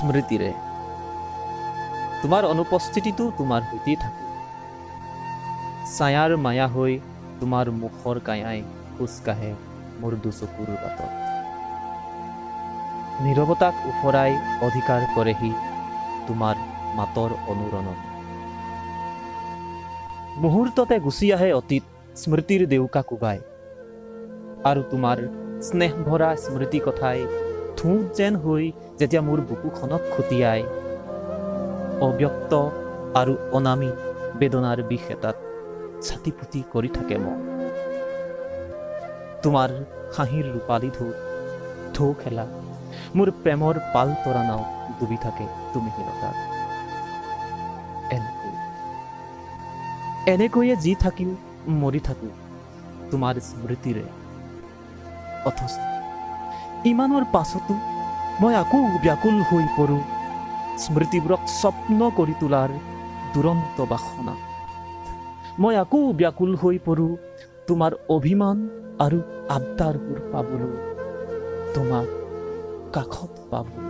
স্মৃতিৰে। তোমাৰ অনুপস্থিতিতো তোমাৰ সৈতেই থাকোঁ। ছায়াৰ মায়া হৈ তোমাৰ মুখৰ কায়াই খোজ কাঢ়ে মোৰ দুচকুৰ বাটত। নীৰৱতাক ওফৰাই অধিকাৰ কৰেহি তোমাৰ মাতৰ অনুৰণন। মুহূৰ্ততে গুচি আহে অতীত স্মৃতিৰ ডেউকা কোবাই, আৰু তোমাৰ স্নেহ ভৰা স্মৃতি কথাই ঠোঁট যেন হৈ যেতিয়া মোৰ বুকুখনক খটিয়াই, অব্যক্ত আৰু অনামী বেদনাৰ বিষ এটাত ছাতি পুতি কৰি থাকে মন। তোমাৰ হাঁহিৰ ৰূপালী ঢৌত ঢৌ খেলা মোৰ প্ৰেমৰ পাল তৰা নাও ডুবি থাকে তুমিহীনতাত। এনেকৈ এনেকৈয়ে যি থাকিও মৰি থাকো তোমাৰ স্মৃতিৰে। অথচ ইমানৰ পাছতো মই আকৌ ব্যাকুল হৈ পৰোঁ স্মৃতিবোৰক স্বপ্ন কৰি তোলাৰ দুৰন্ত বাসনা। মই আকৌ ব্যাকুল হৈ পৰোঁ তোমাৰ অভিমান আৰু আবদাৰবোৰ পাবলৈ, তোমাক কাষত পাবলৈ।